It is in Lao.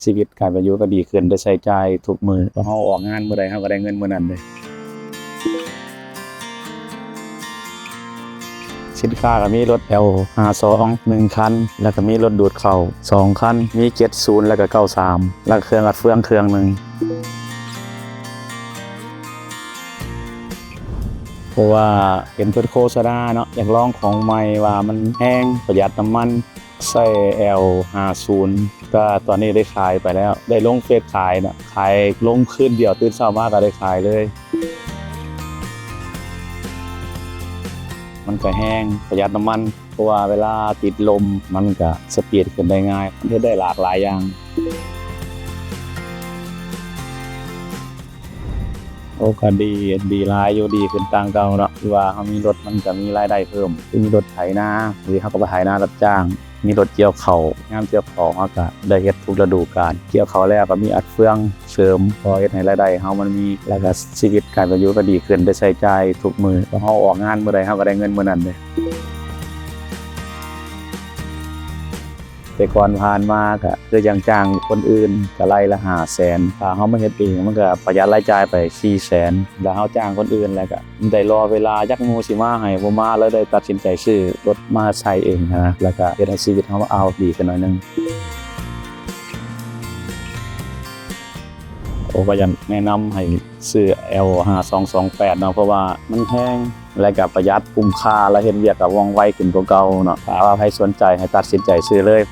ຊີວິດການເປັນຢູ່ກໍດີຂຶ້ນ ໄດ້ໃຊ້ຈ່າຍທຸກມື້. ເຮົາອອກງານມື້ໃດ ເຮົາກໍໄດ້ເງິນມື້ນັ້ນເດ້. ສິນຄ້າກໍມີລົດແອວຫ້າສອງໜຶ່ງຄັນ ແລ້ວກໍມີລົດດູດເຂົ້າສອງຄັນ ມີເຈັດສູນ ແລ້ວກໍເກົ້າສາມ ແລ້ວກໍເຄື່ອງອັດເຟືອງເຄື່ອງໜຶ່ງ. ເພາະວ່າເຫັນເພິ່ນໂຄສະນາເນາະ ຢາກລອງຂອງໃໝ່ວ່າມັນແຮງ ປະຢັດນ້ຳມັນ. ໃຊ້ແອວຫ້າສູນ ກໍຕອນນີ້ໄດ້ຂາຍໄປແລ້ວ ໄດ້ລົງເຟສຂາຍນະ ຂາຍລົງຄືນດຽວ ຕື່ນເຊົ້າມາກໍໄດ້ຂາຍເລີຍ. ມັນກໍແຮງ ປະຢັດນ້ຳມັນ ເພາະວ່າເວລາຕິດລົມ ມັນກໍສະປີດຂຶ້ນໄດ້ງ່າຍ ເຮັດໄດ້ຫຼາກຫຼາຍຢ່າງ. ໂອ້ ກໍດີ ດີຫຼາຍຢູ່ ດີຂຶ້ນຕາງເກົ່າເນາະ ຄືວ່າເຮົາມີລົດ ມັນກໍມີລາຍໄດ້ເພີ່ມ ຄືມີລົດໄຖນາ ຫຼືເຮົາກໍໄປໄຖນາຮັບຈ້າງ ມີລົດກ່ຽວເຂົ້າ ຍາມກ່ຽວເຂົ້າເຮົາກໍໄດ້ເຮັດທຸກລະດູການ ກ່ຽວເຂົ້າແລ້ວກໍມີອັດເຟືອງເສີມ ພໍເຮັດໃຫ້ລາຍໄດ້ເຮົາມັນມີ ແລ້ວກໍຊີວິດການເປັນຢູ່ກໍດີຂຶ້ນ ໄດ້ໃຊ້ຈ່າຍທຸກມື້ ເຮົາອອກງານມື້ໃດ ເຮົາກໍໄດ້ເງິນມື້ນັ້ນເດ້. ແຕ່ກ່ອນຜ່ານມາກະຄືຈັ່ງຈ້າງຄົນອື່ນກະໄລ່ລະຫ້າແສນ ຖ້າເຮົາມາເຮັດເອງມັນກະປະຢັດລາຍຈ່າຍໄປສີ່ແສນ ແລ້ວເຮົາຈ້າງຄົນອື່ນ ແລ້ວກະໄດ້ລໍເວລາຈັກໝູ່ຊິມາໃຫ້ບໍ່ມາ ເລີຍໄດ້ຕັດສິນໃຈຊື້ລົດມາໃຊ້ເອງຫັ້ນນະ ແລ້ວກະເຮັດໃຫ້ຊີວິດເຮົາອາວດີຂຶ້ນໜ້ອຍໜຶ່ງ. ໂອ້ ກໍຢາກແນະນຳໃຫ້ຊື້ແອວຫ້າສອງສອງແປດເນາະ ເພາະວ່າມັນແຮງ ແລະກະປະຢັດ ກຸ້ມຄ່າ ແລະເຮັດວຽກກະວ່ອງໄວຂຶ້ນກວ່າເກົ່າເນາະ. ຖ້າວ່າໃຜສົນໃຈໃຫ້ຕັດສິນໃຈຊື້ເລີຍ.